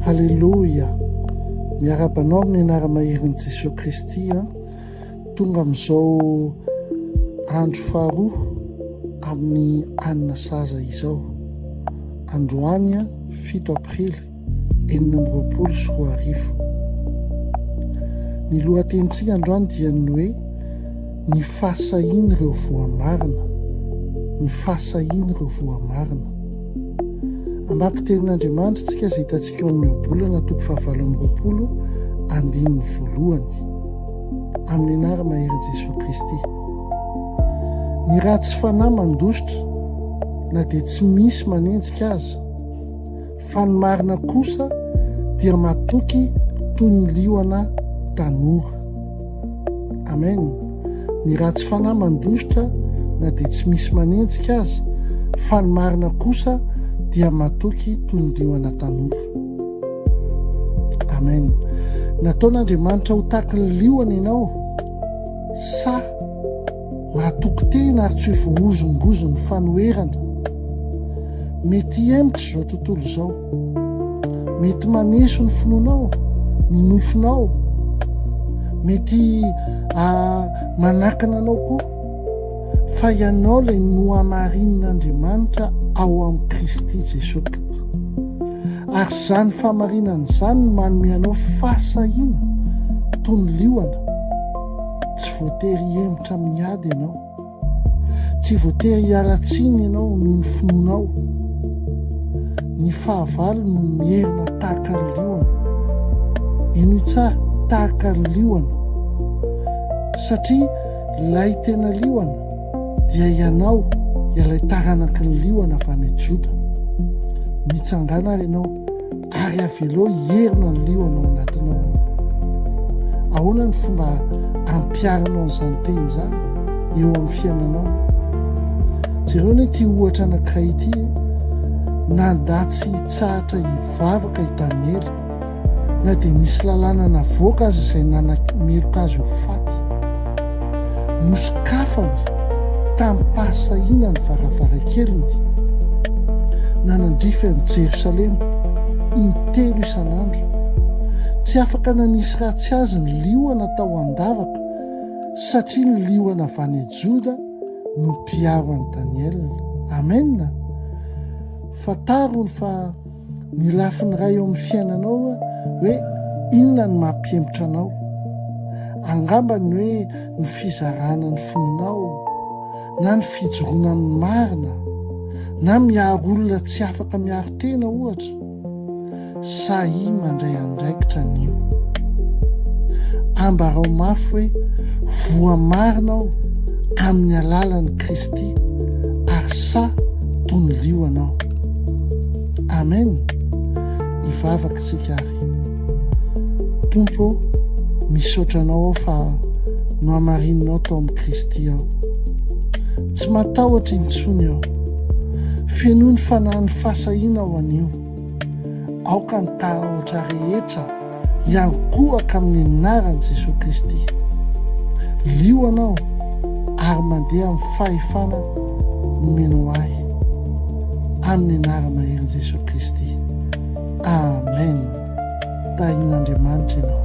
Haleloia! Miarahaba anao amin'ny anara-maherin'i Jesoa Kristy an! Tonga amin'izao andro faharoa amin'ny anina sahaza izao. Androany 7 aprily 2026. Ny lohatenintsika androany dia ny hoe ny fahasahian'ireo voamarina. Ny fahasahian'ireo voamarina. Hamaky tenin'Andriamanitra isika izay hitantsika ao amin'ny Ohabolana toko fahavalo amby 20 andininy voalohany. Amin'ny anara-maherin'i Jesoa Kristy. Ny ratsy fanahy mandositra na dia tsy misy manenjika aza, fa ny marina kosa dia matoky toy ny liona tanora. Amen. Ny ratsy fanahy mandositra na dia tsy misy manenjika aza, fa ny marina kosa dia matoky toy ny liona tanora. Amen. Nataon'Andriamanitra ho tahaky ny liona ianao, sa mahatoky tena ary tsy ho voahozongozon'ny fanoherana. Mety hihemotra izao tontolo izao. Mety maneso ny finoanao, ny nofinao. Mety ah, manakana anao koa. Fa ianao ilay nohamarinin'Andriamanitra ao amin'i Kristy Jesosy. Ary izany fahamarinana izany no manome anao fahasahiana toy ny liona. Tsy voatery hihemotra amin'ny ady ianao. Tsy voatery hiala tsiny ianao noho ny finoanao. Ny fahavalo no mierona tahaka ny liona. Henoy tsara, tahaka ny liona. Satria ilay tena liona dia ianao, ilay taranaky ny liona avy any Joda. Mitsangàna ary ianao ary avelao hierona ny liona ao anatinao ao. Ahoana ny fomba ampiharinao an'izany teny izany eo amin'ny fiainanao? Jereo anie ity ohatra anankiray ity e. Nandà tsy hitsahatra hivavaka i Daniela. na dia nisy lalàna navoaka aza izay nanameloka azy ho faty. Nosokafany tamim-pahasahiana ny varavarankeliny, nanandrify an'i Jerosalema intelo isan'andro. Tsy afaka nanisy ratsy azy ny liona tao an-davaka, satria ny liona avy any Joda no mpiaro an'i Daniela. Amena! Fantaro ny fa Ny lafiny iray eo amin'ny fiainanao hoe inona no mampihemotra anao. Angamba ny hoe ny fizarana ny finoanao, na ny fijoroana amin'ny marina, na miaro olona tsy afaka miaro tena ohatra. Sahia mandray andraikitra anio. Ambarao mafy hoe voamarina aho amin'ny alalan'i Kristy ary sahy toy ny liona aho. Amen! Hivavaka isika ary. Tompo ô, misaotra Anao aho fa nohamarininao tao amin'i Kristy aho. Tsy matahotra intsony aho. Fenoy ny fanahin'ny fahasahiana aho anio. Aoka ny tahotra rehetra hiankohoka amin'ny anaran'i Jesoa Kristy. Liona aho ary mandeha amin'ny fahefana nomenao ahy. Amin'ny anara-maherin'i Jesoa Kristy. Amen. Tahin'Andriamanitra ianao.